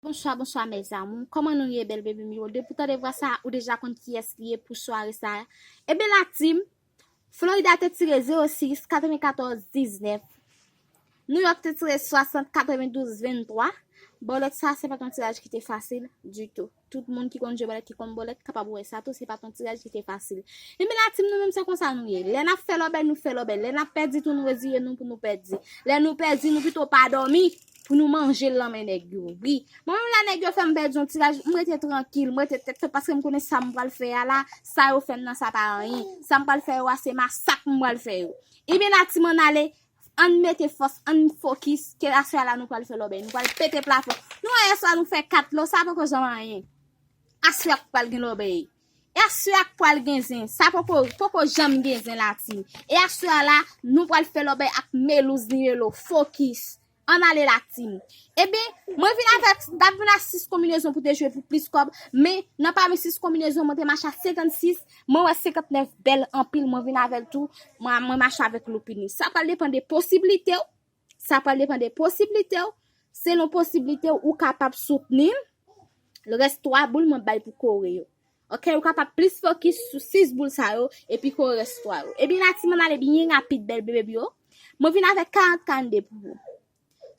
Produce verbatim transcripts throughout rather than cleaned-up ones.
Bonswa, bonswa, mes amours. Kòman nou ye, bèl bebe m yo? Depi w tande vwa sa, ou deja konn kiyès li ye pou sware sa. Ebyen, la team, Florida te tire zewo sis, katrevenkatòz, diznèf. New York te tire swasant, katrevendouz, venntwa. Bòlèt sa, se pa t yon tiraj ki te fasil ditou. Tout moun ki konn jwe bòlèt, ki konn bòlèt, kapab wè sa tou, se pa t yon tiraj ki te fasil. Ebyen, la team, nou menm se konsa nou ye. Lè n ap fè lòbèy, nou fè lòbèy. Lè n ap pèdi tou, nou reziye nou pou nou pèdi. Lè nou pèdi, nou pito pa dòmi pou nou manje l nan men nèg yo. Wi. Mwen menm lè nèg yo fè m pèdi yon tiraj, m rete trankil, m rete tèt fèt paske m konnen sa m pral fè a la, sa yo fè m nan sa pa anyen. Sa m pral fè yo a se masak m pral fè yo. Ebyen la team ann ale, ann mete fòs, ann fokis, ke aswè a la nou pral fè lòbèy, nou pral pete plafon. Nou wè yèswa nou fè kat lo, sa poko janm anyen. Aswè a pral gen lòbèy. E aswè a k pral gen zen. Sa poko, poko janm gen zen la team. E aswè a la, nou pral fè lòbèy ak Melouz Nimelo. Fokis. Ann ale la team. Ebyen, mwen vin avèk, m t ap vin ak sis konbinezon pou te jwe pou plis kòb, men nan pami sis konbinezon, mwen te mache a senkannsis, mwen wè senkantnèf bèl anpil, mwen vin avè l tou, mwen, mwen mache avèk loupini. Sa pral depann de posiblite w, sa pral depann de posiblite w, selon posiblite w, ou kapab soutni l, rès twa boul mwen bay pou kore yo. Ok, ou kapab plis fokis sou sis boul sa yo, epi kore rès twa yo. Ebyen la team ann ale byen rapid, bèl bebe m yo. Mwen vin avèk karant, karannde pou ou.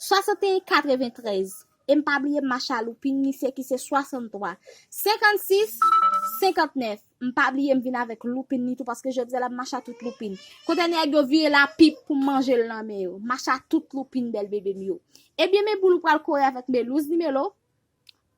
Swasanteyen, katreventrèz. E m pa bliye m mache a loupin li se ki se swasanntwa. Senkannsis, senkantnèf. M pa bliye m vin avèk loupin li tou paske jodi a la m mache a tout loupin. Kote nèg yo vire lapip pou m manje l nan men yo. Mache a tout loupin bèl bebe m yo. Ebyen men boul ou pral kore avèk Melouz Nimelo.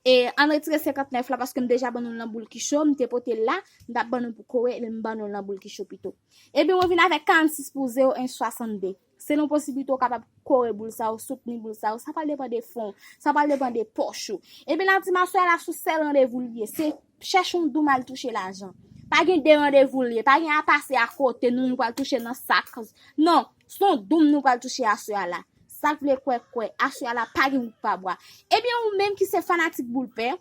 E ann retire senkantnèf la paske m deja ban nou l nan boul ki cho, m te pote l la, m t ap ban nou pou kore, e m ban nou l nan boul ki cho pito. Ebyen mwen vin avèk karannsis pou zewo en swasannde. Selon posiblite w kapab kore boul sa yo, soutni boul sa yo, sa pral depann de fon, sa pral depann de pòch ou. Ebyen la team aswè a la sou sèl randevou l ye, se chèche yon doum al touche lajan. Pa gen de randevou l ye, pa gen a pase akote nou, nou pral touche nan sak. Non, se yon doum nou pral touche aswè a la. Sa k vle kwè kwè, aswè a la pa gen wout pa bwa. Ebyen ou menm ki se fanatik boul pè,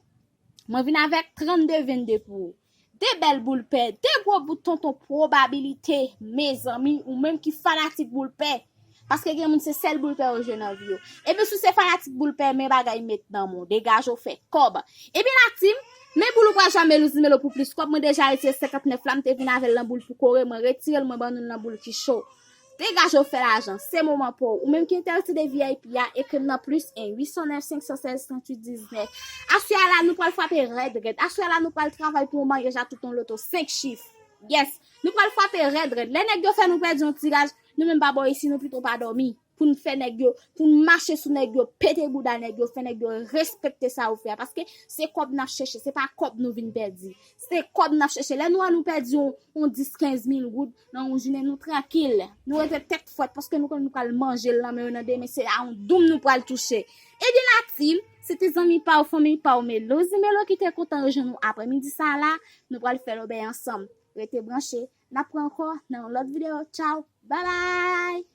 mwen vin avèk trannde vennde pou ou. De bèl boul pè, de gwo bout tonton pwobabilite, mezanmi, ou menm ki fanatik boul pè. Paske gen moun se sèl boul pè yo jwe nan vi yo. Ebyen si w se fanatik boul pè, men bagay met nan men w, degaje w fè kòb. Ebyen la team, men boul ou pral jwe a Melouz Nimelo pou plis kòb, mwen deja retire senkantnèf la, m te vin avè l nan boul pou kore, mwen retire l, mwen ban nou l nan boul ki cho. Degaje w fè lajan, se moman pa w. Ou menm ki enterese de V I P a, ekri m nan plis en uit san nèf senk san sèz tranntuit diznèf. Aswè a la, nou pral frape rèd rèd. Aswè a la, nou pral travay pou yon maryaj a tout yon loto senk chif. Yes, nou pral frape rèd rèd. Lè nèg yo fè nou pèdi yon tiraj, nou menm pa bò isi, nou pito pa dòmi. Pou n fè nèg yo, pou n mache sou nèg yo, pete bouda nèg yo, fè nèg yo respekte sa yo fè a. Paske se kòb n ap chèche, se pa kòb nou vin pèdi. Se kòb n ap chèche. Lè nou wè nou pèdi yon, yon dis, kenz mil goud nan yon jounen, nou trankil. Nou rete tèt frèt paske nou konnen nou pral manje l nan men yo nan demen. Se a yon doum nou pral touche. Ebyen la team, se te zanmi pa w, fanmi pa w, Melouz Nimelo ki te kontan rejwenn nou aprèmidi sa a la. Nou pral fè lòbèy ansanm. Rete branche. N ap pran ankò nan yon lòt videyo. Tchaw. Babay!